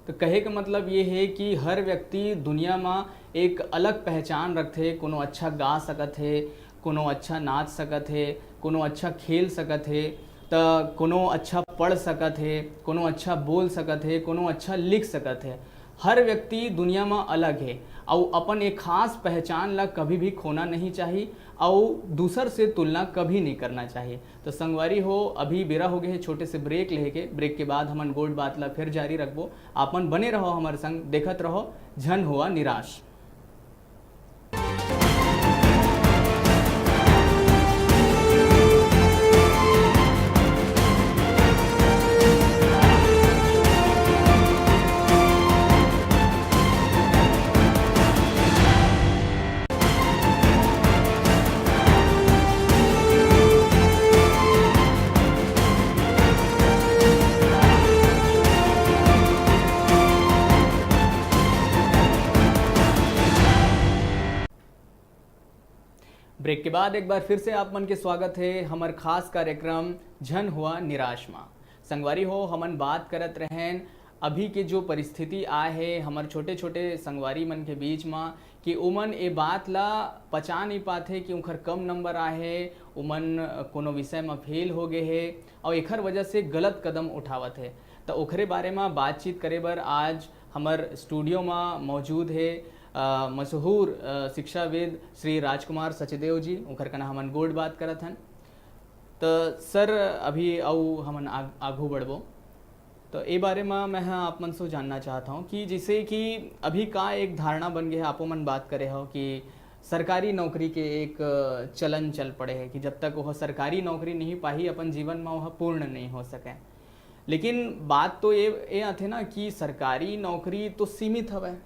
तो कहे के मतलब ये है कि हर व्यक्ति दुनिया म एक अलग पहचान रखथे। कोनो अच्छा गा सकत हे, कोनो अच्छा नाच सकत हे, कोनो अच्छा खेल सकत हे, त कोनो अच्छा पढ़ सकत हे, कोनो अच्छा बोल सकत हे, कोनो अच्छा लिख सकत हे। हर व्यक्ति दुनिया म अलग हे, अउ अपन एक खास पहचान ला कभी भी खोना नहीं चाही, अउ दूसर से तुलना कभी नहीं करना चाही। तो संगवारी हो, अभी बेरा हो गए हे छोटे से ब्रेक लेहे के। ब्रेक के बाद हमन गोठ बात ला फिर जारी रखबो। आपन बने रहो हमर संग, देखत रहो झन होवा निराश। ब्रेक के बाद एक बार फिर से आप मन के स्वागत है हमर खास कार्यक्रम झन हुआ निराश मा। संगवारी हो, हमन बात करत रहेन अभी के जो परिस्थिति आए है हमर छोटे-छोटे संगवारी मन के बीच मा, कि उमन ए बात ला पचा नहीं पाथे कि उनकर कम नंबर आए है, उमन कोनो विषय मा फेल हो गए है और एखर वजह से गलत कदम उठावत है। तो ओखरे बारे मा बातचीत करे बर आज हमर स्टूडियो मा मौजूद है अ, मशहूर, अ, शिक्षाविद श्री राजकुमार सचदेव जी, उनकर कना हमन गोठ बात करत हन। त सर, अभी अउ हमन आग-, आगू बढ़बो। तो ए बारे मा मैं ह आप मन से जानना चाहत हूँ कि जैसे कि अभी का एक धारणा बन गया है, आपो मन बात करे हो कि सरकारी नौकरी के एक, अ, चलन चल पड़े है कि जब तक वो सरकारी नौकरी नहीं पाही, अपन जीवन मा वह पूर्ण नहीं हो सके। लेकिन बात तो ये, ये आथे ना कि सरकारी नौकरी तो सीमित हवय।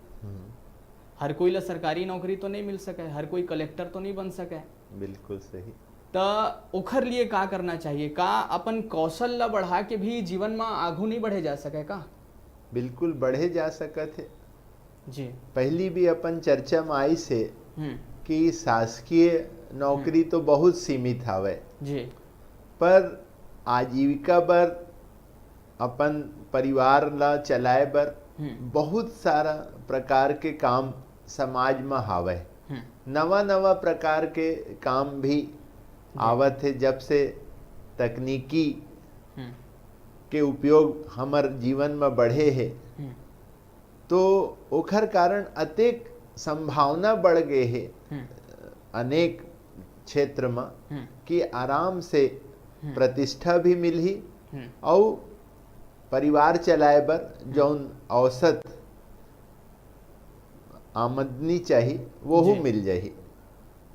हर कोई ला सरकारी नौकरी तो नहीं मिल सके, हर कोई कलेक्टर तो नहीं बन सके। बिल्कुल सही। त ओखर लिए का करना चाहिए? का अपन कौशल ला बढ़ा के भी जीवन मा आगू नहीं बढ़े जा सके का? बिल्कुल बढ़े जा सकत है। जी। पहली भी अपन चर्चा में आइस है हम्म। कि शासकीय नौकरी तो बहुत सीमित हवय, जी। पर आजीविका बर, अपन परिवार ला चलाए बर हम्म। बहुत सारा प्रकार के काम समाज में हावय। हम्म। नवा नवा प्रकार के काम भी आवत है, जब से तकनीकी हम्म। के उपयोग हमर जीवन में बढ़े है, हम्म। तो ओखर कारण अतेक संभावना बढ़ गए है हम्म। अनेक क्षेत्र में हम्म। कि आराम से हम्म। प्रतिष्ठा भी मिलही हम्म। अउ परिवार चलाए बर जौन औसत आमदनी चाही, वहू जी। मिल जाही।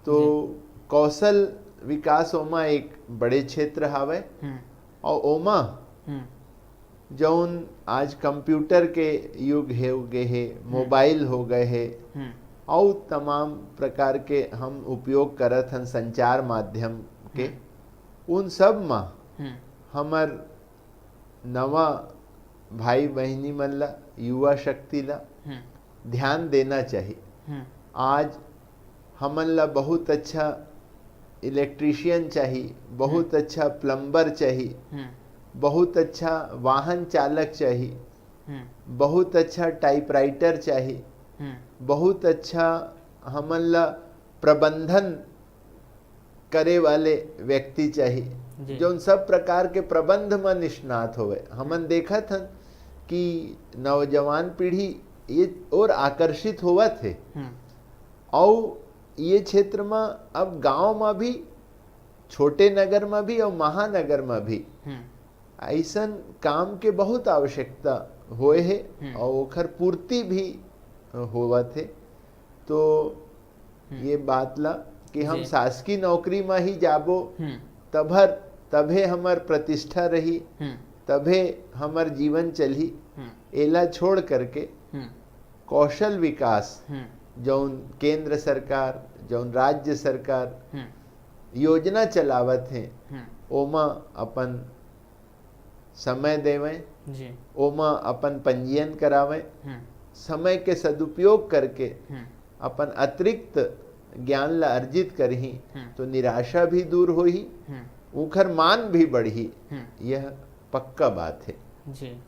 तो जी। कौशल विकास ओमा एक बड़े क्षेत्र हावय हम्म। अउ ओमा हम्म। जौन आज कंप्यूटर के युग हे, हो गे हे, हम्म। मोबाइल हो गए हे, हम्म। अउ तमाम प्रकार के हम उपयोग करत हन संचार माध्यम के, हम्म। उन सब म हम्म। हमर नवा भाई बहिनी मन ला, युवा शक्ति ला हम्म। ध्यान देना चाही। हम्म। आज हमन ला बहुत अच्छा इलेक्ट्रीशियन चाही, बहुत हम्म। अच्छा प्लम्बर चाही, हम्म। बहुत अच्छा वाहन चालक चाही, हम्म। बहुत अच्छा टाइपराइटर चाही, हम्म। बहुत अच्छा हमन ला प्रबंधन करे वाले व्यक्ति चाही, जी। जौन सब प्रकार के प्रबंध म निष्णात होवे। हमन देखत हन कि नौजवान पीढ़ी ये ओर आकर्षित होवत हे। हम्म। अउ ये क्षेत्र म अब गांव म भी, छोटे नगर म भी अउ महानगर म भी हम्म। अइसन काम के बहुत आवश्यकता होए हे हम्म। अउ ओखर पूर्ति भी होवत हे। तो हम्म। ये बात ला कि हम जी। शासकीय नौकरी म ही जाबो, हम्म। तभर, तभे हमर प्रतिष्ठा रही, हम्म। तभे हमर जीवन चलही। हम्म। एला छोड़ करके हम्म। कौशल विकास, हम्म। जौन केंद्र सरकार, जौन राज्य सरकार हम्म। योजना चलावत हे, हम्म। ओमा अपन समय देवैं, जी। ओमा अपन पंजीयन करावैं, हम्म। समय के सदुपयोग करके हम्म। अपन अतिरिक्त ज्ञान ला अर्जित करही, हम्म। तो निराशा भी दूर होही, हम्म। उखर मान भी बढ़ही। हम्म। यह पक्का बात हे। जी।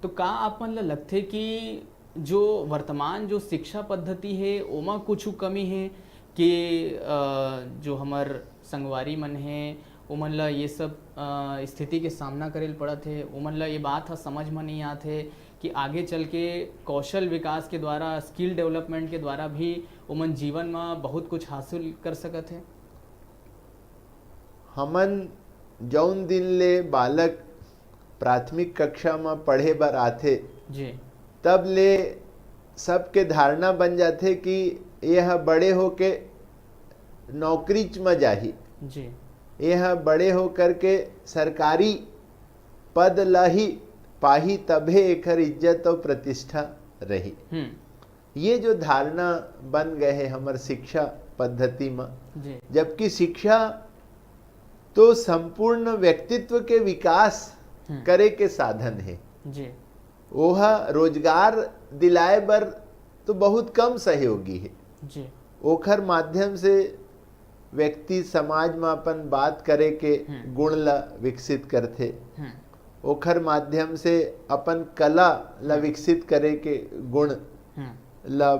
तो का आप मन ल लगथे कि जो वर्तमान जो शिक्षा पद्धति हे, ओमा कुछु कमी हे कि, अ, जो हमर संगवारी मन हे, ओमन ल ये सब, अ, स्थिति के सामना करे ल पड़त हे, ओमन ल ये बात ह समझ म नइ आत हे कि आगे चल के कौशल विकास के द्वारा, skill development के द्वारा भी ओमन जीवन म बहुत कुछ हासिल कर सकत हे? हमन जौन दिन ले बालक प्राथमिक कक्षा म पढ़े बर आथे, जी। तब ले सबके धारणा बन जाथे कि ये ह बड़े होके नौकरीच म जाही। जी। ये ह बड़े होकर के सरकारी पद ला ही पाही, तभे एखर इज्जत अउ प्रतिष्ठा रही। हम्म। ये जो धारणा बन गए हे हमर शिक्षा पद्धति म, जी। जबकि शिक्षा तो संपूर्ण व्यक्तित्व के विकास हम्म। करे के साधन हे। जी। ओह रोजगार दिलाए बर तो बहुत कम सहयोगी हे। जी। ओखर माध्यम से व्यक्ति समाज म अपन बात करे के हम्म। गुण ला विकसित करथे। हम्म। ओखर माध्यम से अपन कला ला हम्म। विकसित करे के गुण हम्म। ला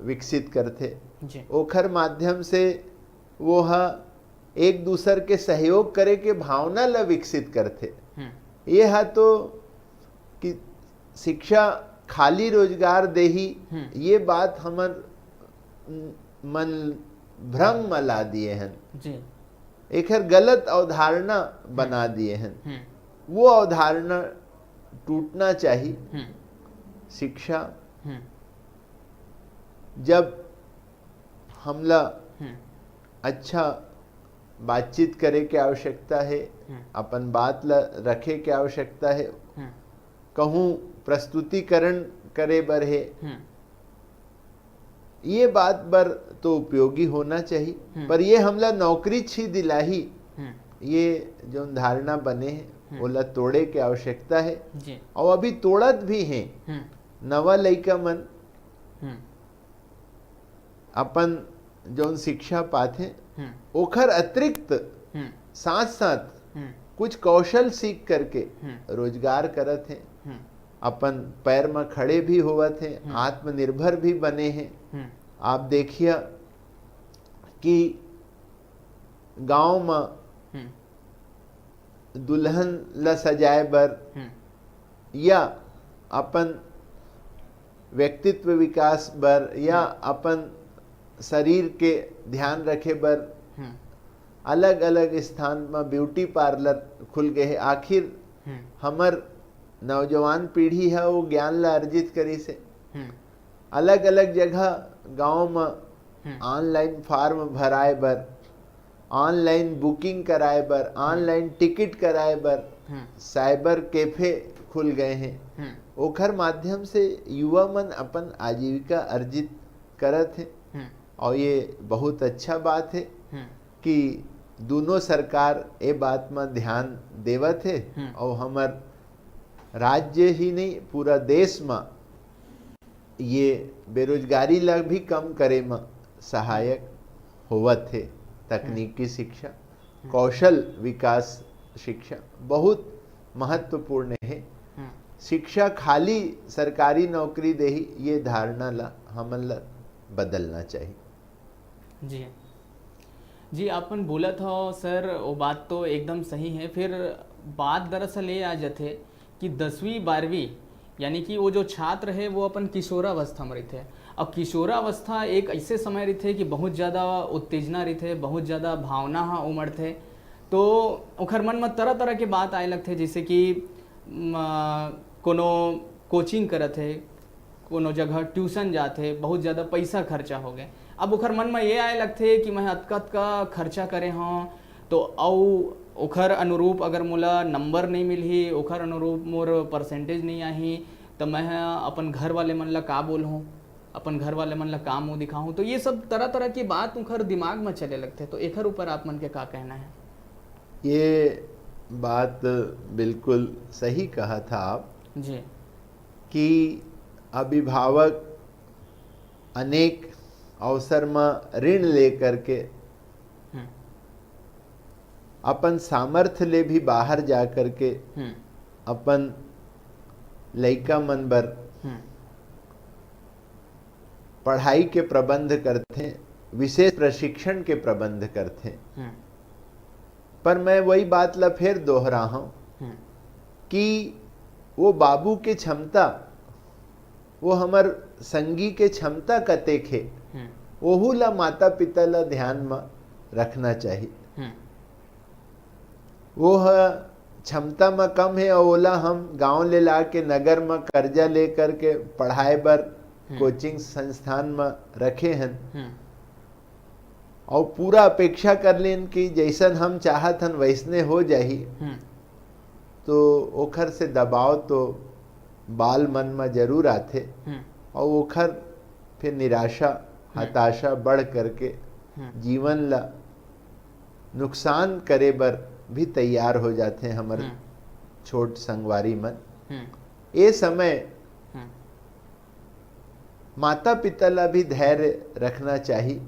विकसित करथे। जी। ओखर माध्यम से वो ह एक दूसर के सहयोग करे के भावना ला विकसित करथे। हम्म। ये ह तो कि शिक्षा खाली रोजगार देही, हम्म। ये बात हमर मन भ्रम म ला दिए हन। जी। एखर गलत अवधारणा बना हम्म। दिए हन। हम्म। वो अवधारणा टूटना चाही। हम्म। शिक्षा हम्म। जब हमला हम्म। अच्छा बातचीत करे के आवश्यकता हे, हम्म। अपन बात ला रखे के आवश्यकता हे, हम्म। कहूँ प्रस्तुतिकरण करे बर हे, हम्म। ये बात बर तो उपयोगी होना चाहिए, हम्म। पर ये हमला नौकरीच ही दिलाही, हम्म। ये जोन धारणा बने हे, हम्म। ओला तोड़े के आवश्यकता हे। जी। अउ अभी तोड़त भी हे। हम्म। नवा लइका मन हम्म। अपन जौन शिक्षा पाथे, हम्म। ओखर अतिरिक्त हम्म। साथ-साथ हम्म। कुछ कौशल सीख करके हम्म। रोजगार करत हे, हम्म। अपन पैर म खड़े भी होवत हे, हम्म। आत्मनिर्भर भी बने हे। हम्म। आप देखिया कि गांव म हम्म। दुल्हन ल सजाए बर हम्म। या अपन व्यक्तित्व विकास बर या हम्म। अपन शरीर के ध्यान रखे बर हम्म। अलग-अलग स्थान म ब्यूटी पार्लर खुल गए हे। आखिर हम्म। हमर नौजवान पीढ़ी ह वो ज्ञान ला अर्जित करिस हे। हम्म। अलग-अलग जगह गांव म हम्म। ऑनलाइन फॉर्म भराए बर, ऑनलाइन बुकिंग कराए बर, ऑनलाइन टिकट कराए बर हम्म। साइबर कैफे खुल गए हे। हम्म। ओखर माध्यम से युवा मन अपन आजीविका अर्जित करत हे। हम्म। और ये बहुत अच्छा बात हे हम्म। कि दोनों सरकार ए बात म ध्यान देवत हे हम्म। और हमर राज्य ही नहीं, पूरा देश म ये बेरोजगारी ला भी कम करे म सहायक होवत हे। तकनीकी शिक्षा, हम्म। कौशल विकास शिक्षा बहुत महत्वपूर्ण हे। हम्म। शिक्षा खाली सरकारी नौकरी देही, ये धारणा ला हमन ला बदलना चाहिए। जी। जी, आपन बोलत हो सर, वो बात तो एकदम सही है। फिर बात दरअसल ये आ जाथे कि दसवीं बारहवीं, यानी कि वो जो छात्र है, वो अपन किशोरावस्था में रहते हैं। अब किशोरावस्था एक ऐसे समय रहते कि बहुत ज़्यादा उत्तेजना रहते, बहुत ज़्यादा भावना हा उमड़ते, तो ओखर मन में तरह तरह के बात आए लगते, जैसे कि म, कोनो कोचिंग करत है, कोनो जगह ट्यूशन जात हे, बहुत ज़्यादा पैसा खर्चा हो गए। अब ओखर मन में ये आए लगथे कि मैं अतका अतका खर्चा करे हूँ, तो अउ ओखर अनुरूप अगर मोला नंबर नहीं मिलही, ओखर अनुरूप मोर परसेंटेज नहीं आही, तो मैं ह अपन घर वाले मन ला का बोलहूँ, अपन घर वाले मन ला का मुँह दिखाहूँ। तो ये सब तरह तरह की बात ओखर दिमाग में चले लगथे। तो एखर ऊपर आप मन के का कहना है? ये बात बिल्कुल सही कहा था आप जी। कि अभिभावक अनेक अवसर म ऋण लेकर के हम्म। अपन सामर्थ्य ले भी बाहर जा करके हम्म। अपन लइका मन बर हम्म। पढ़ाई के प्रबंध करथे, विशेष प्रशिक्षण के प्रबंध करथे। हम्म। पर मैं वही बात ला फेर दोहराहूं हम्म। कि वो बाबू के क्षमता, वो हमर संगी के क्षमता कतेक हे, हम्म। ओहू ला माता पिता ला ध्यान म रखना चाही। हम्म। वो ह क्षमता म कम हे और ओला हम गांव ले ला के नगर म कर्जा ले करके पढ़ाए बर हम्म। कोचिंग संस्थान म रखे हन। हम्म। और पूरा अपेक्षा कर लेन कि जैसन हम चाहत हन वैसने हो जाही, हम्म। तो ओखर से दबाव तो बाल मन म जरूर आथे। हम्म। और ओखर फिर निराशा, हम्म। हताशा बढ़ करके हम्म। जीवन ला नुकसान करे बर भी तैयार हो जाथे हमर हम्म। छोट संगवारी मन। हम्म। ए समय हम्म। माता पिता ला भी धैर्य रखना चाही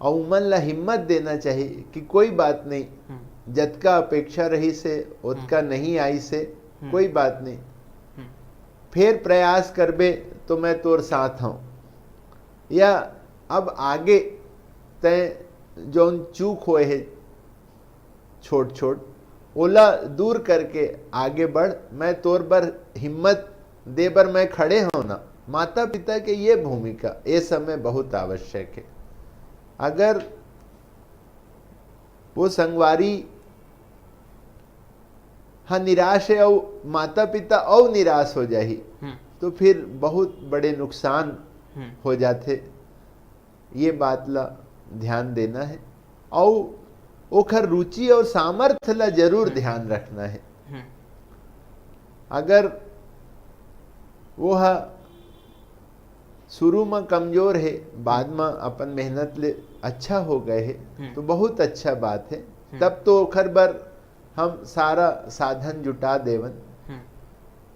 और उमन ला हिम्मत देना चाही कि कोई बात नहीं, हम्म। जतका अपेक्षा रहिस हे, ओतका हम्म। नहीं आइस हे, हम्म। कोई बात नहीं, हम्म। फेर प्रयास करबे तो मैं तोर साथ हूँ। या अब आगे तय जौन चूक होए हे छोट छोट, ओला दूर करके आगे बढ़, मैं तोर बर हिम्मत दे बर मैं खड़े हूँ ना। माता पिता के ये भूमिका ए समय बहुत आवश्यक है। अगर वो संगवारी ह निराश है और माता पिता और निराश हो जाही, हम्म। तो फिर बहुत बड़े नुकसान हम्म। हो जाथे। ये बात ला ध्यान देना है और ओखर रुचि और सामर्थ्य ला जरूर हम्म। ध्यान रखना है। हम्म। अगर वो ह शुरू म कमजोर हे, बाद म अपन मेहनत ले अच्छा हो गए हे, हम्म। तो बहुत अच्छा बात है। हम्म। तब तो ओखर बर हम सारा साधन जुटा देवन। हम्म।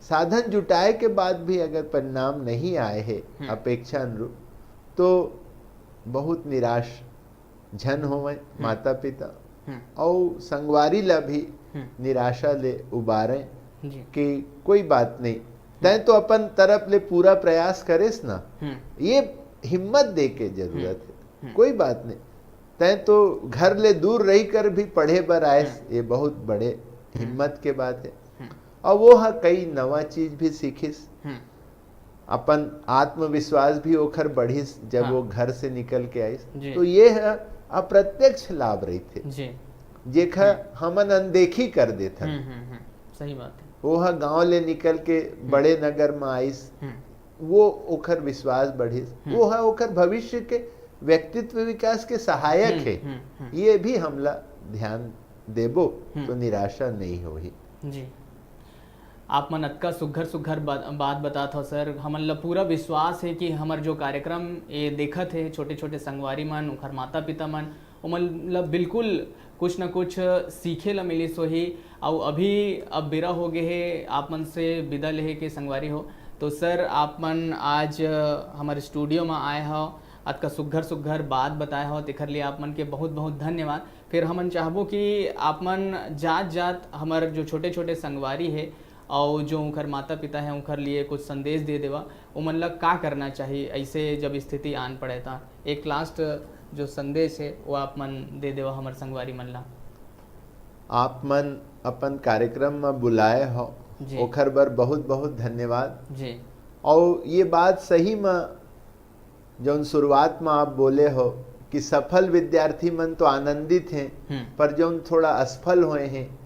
साधन जुटाए के बाद भी अगर परिणाम नहीं आए हे हम्म। अपेक्षा अनुरूप, तो बहुत निराश झन होवय हम्म। माता पिता हम्म। अउ संगवारी ला भी हम्म। निराशा ले उबारे जी। कि कोई बात नहीं, तय तो अपन तरफ ले पूरा प्रयास करेस ना। हम्म। ये हिम्मत दे के जरूरत हम्म। है। हम्म। कोई बात नहीं, तय तो घर ले दूर रही कर भी पढ़े बर आएस, हम्म। ये बहुत बड़े हम्म। हिम्मत के बात है। हम्म। और वो ह कई नवा चीज भी सीखिस। हम्म। अपन आत्मविश्वास भी ओखर बढ़िस जब हाँ। वो घर से निकल के आइस। जी। तो ये ह अप्रत्यक्ष लाभ रहिथे, जी। जेखर हमन अनदेखी कर देथन। हम्म हम्म हम्म। सही बात है। वो ह गांव ले निकल के बड़े नगर में आइस, हम्म। वो ओखर विश्वास बढ़िस, वो ह ओखर भविष्य के व्यक्तित्व विकास के सहायक हम्म, है। हम्म, हम्म। ये भी हमला ध्यान देबो हम्म। तो निराशा नहीं होही। जी। आप मन अतका सुघर सुघर बा-, बात बतात हो सर। हमन ल पूरा विश्वास है कि हमर जो कार्यक्रम ये देखत है, छोटे छोटे संगवारी मन, उखर माता पिता मन, ओमन ल बिल्कुल कुछ न कुछ सीखे ल मिलिस होही। अउ अभी अब बेरा हो गए है आप मन से विदा लेहे के संगवारी हो। तो सर, आप मन आज हमर स्टूडियो में आए हो, अतका सुघर सुघर बात बताए हो, तेखर लिए आप मन के बहुत बहुत धन्यवाद। फिर हमन चाहबो कि आप मन जात जात हमर जो छोटे छोटे संगवारी है और जो उनकर माता पिता है, उनकर लिए कुछ संदेश दे देवा, उमन ला का करना चाहिए ऐसे जब स्थिति आन पड़े ता? एक लास्ट जो संदेश है वो आप मन दे देवा हमर संगवारी मन ला। आप मन अपन कार्यक्रम में बुलाए हो, जी। ओखर बर बहुत बहुत धन्यवाद। जी। और ये बात सही में जौन शुरुआत में आप बोले हो कि सफल विद्यार्थी मन तो आनंदित हैं, हम्म। पर जौन थोड़ा असफल हुए हैं,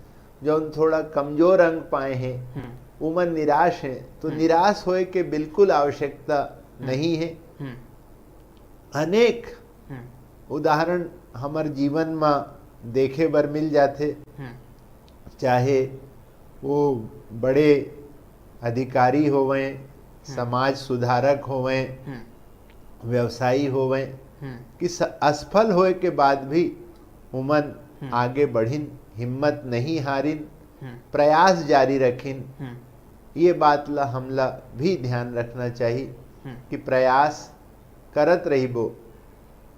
जौन थोड़ा कमजोर अंक पाए हैं, हम्म। उमन निराश हैं। तो हम्म। निराश होए के बिल्कुल आवश्यकता नहीं है। हम्म। अनेक हम्म। उदाहरण हमर जीवन में देखे बर मिल जाथे। हम्म। चाहे वो बड़े अधिकारी होवें, समाज सुधारक होवें, हम्म। व्यवसायी होवें, हम्म। कि स-, असफल होए के बाद भी उमन हम्म। आगे बढ़िन, हिम्मत नहीं हारिन, हम्म। प्रयास जारी रखिन। हम्म। ये बात ला हमला भी ध्यान रखना चाहिए हम्म। कि प्रयास करत रहिबो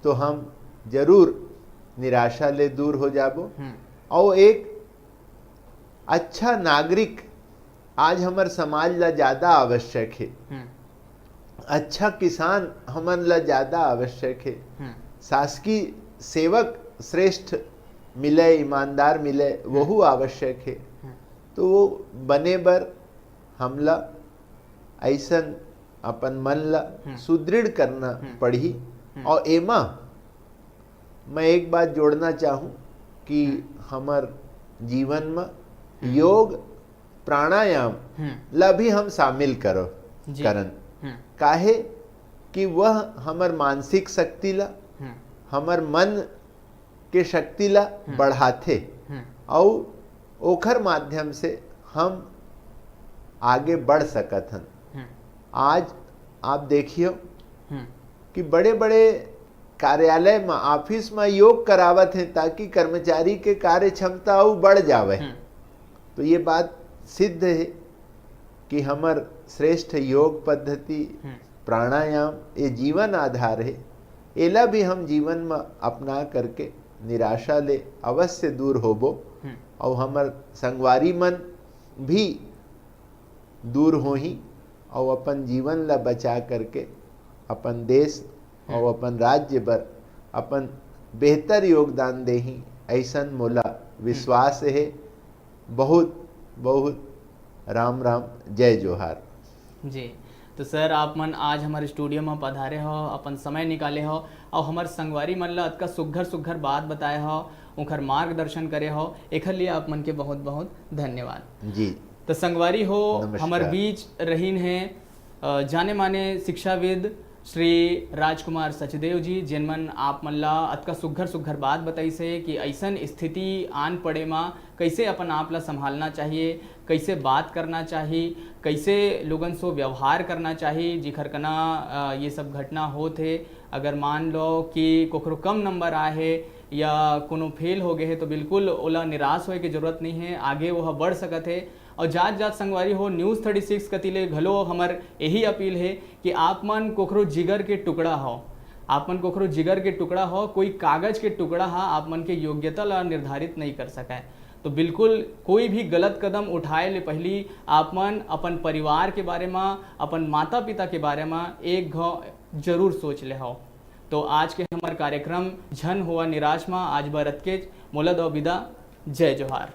तो हम जरूर निराशा ले दूर हो जाबो। हम्म। और एक अच्छा नागरिक आज हमर समाज ला ज्यादा आवश्यक है। हम्म। अच्छा किसान हमन ला ज्यादा आवश्यक है। हम्म। शासकीय सेवक श्रेष्ठ मिले, ईमानदार मिले, वहू आवश्यक है। हम्म। तो वो बने बर हमला ऐसन अपन मन ला हम्म। सुदृढ़ करना हम्म। पड़ही। हम्म। और एमा मैं एक बात जोड़ना चाहूँ कि हम्म। हमर जीवन में हम्म। योग, प्राणायाम हम्म। ला भी हम शामिल करो, जी। करन। हम्म। काहे कि वह हमर मानसिक शक्ति ला, हम्म। हमर मन के शक्ति ला हम्म। बढ़ाथे, हम्म। अउ ओखर माध्यम से हम आगे बढ़ सकत हन। हम्म। आज आप देखियो हम्म। कि बड़े-बड़े कार्यालय में, ऑफिस में योग करावत हैं ताकि कर्मचारी के कार्य क्षमता अउ बढ़ जावे। हम्म। तो ये बात सिद्ध है कि हमर श्रेष्ठ योग पद्धति, हम्म। प्राणायाम, ये जीवन आधार है। एला भी हम जीवन में अपना करके निराशा ले अवश्य दूर होबो। हम्म। और हमर संगवारी मन भी दूर होही और अपन जीवन ला बचा करके अपन देश और अपन राज्य बर अपन बेहतर योगदान देही, ऐसन मोला विश्वास है। बहुत बहुत राम राम, जय जोहार। जी, तो सर, आप मन आज हमर स्टूडियो में पधारे हो, अपन समय निकाले हो और हमर संगवारी मन ला अतका सुघर सुघर बात बताए हो, उनकर मार्गदर्शन करे हो, एखर लिए आप मन के बहुत बहुत धन्यवाद। जी। तो संगवारी हो, नमस्कार। हमर बीच रहीन है, अ, जाने माने शिक्षाविद श्री राजकुमार सचदेव जी, जेन मन आप मन ला अतका सुघर सुघर बात बताइस हे कि ऐसन स्थिति आन पड़े मा कैसे अपन आप ला संभालना चाहिए, कैसे बात करना चाहिए, कैसे लोगन से व्यवहार करना चाहिए, जिखर कना, अ, ये सब घटना होत हे। अगर मान लो कि कोखरो कम नंबर आए हे या कोनो फेल हो गए हे, तो बिल्कुल ओला निराश होए के जरूरत नहीं है, आगे वो बढ़ सकत हे। और जात जात संगवारी हो, News Thirty Six कति ले घलो हमर यही अपील हे कि आप मन कोखरो जिगर के टुकड़ा हो, आप मन कोखरो जिगर के टुकड़ा हो, कोई कागज के टुकड़ा हा आप मन के योग्यता ला निर्धारित नहीं कर सके। तो बिल्कुल कोई भी गलत कदम उठाए ले पहली आप मन अपन परिवार के बारे मा, अपन माता पिता के बारे मा एक घाव जरूर सोच ले हो। तो आज के हमर कार्यक्रम झन होवा निराश मा आज बर अतकेच। मोला दो विदा। जय जोहार।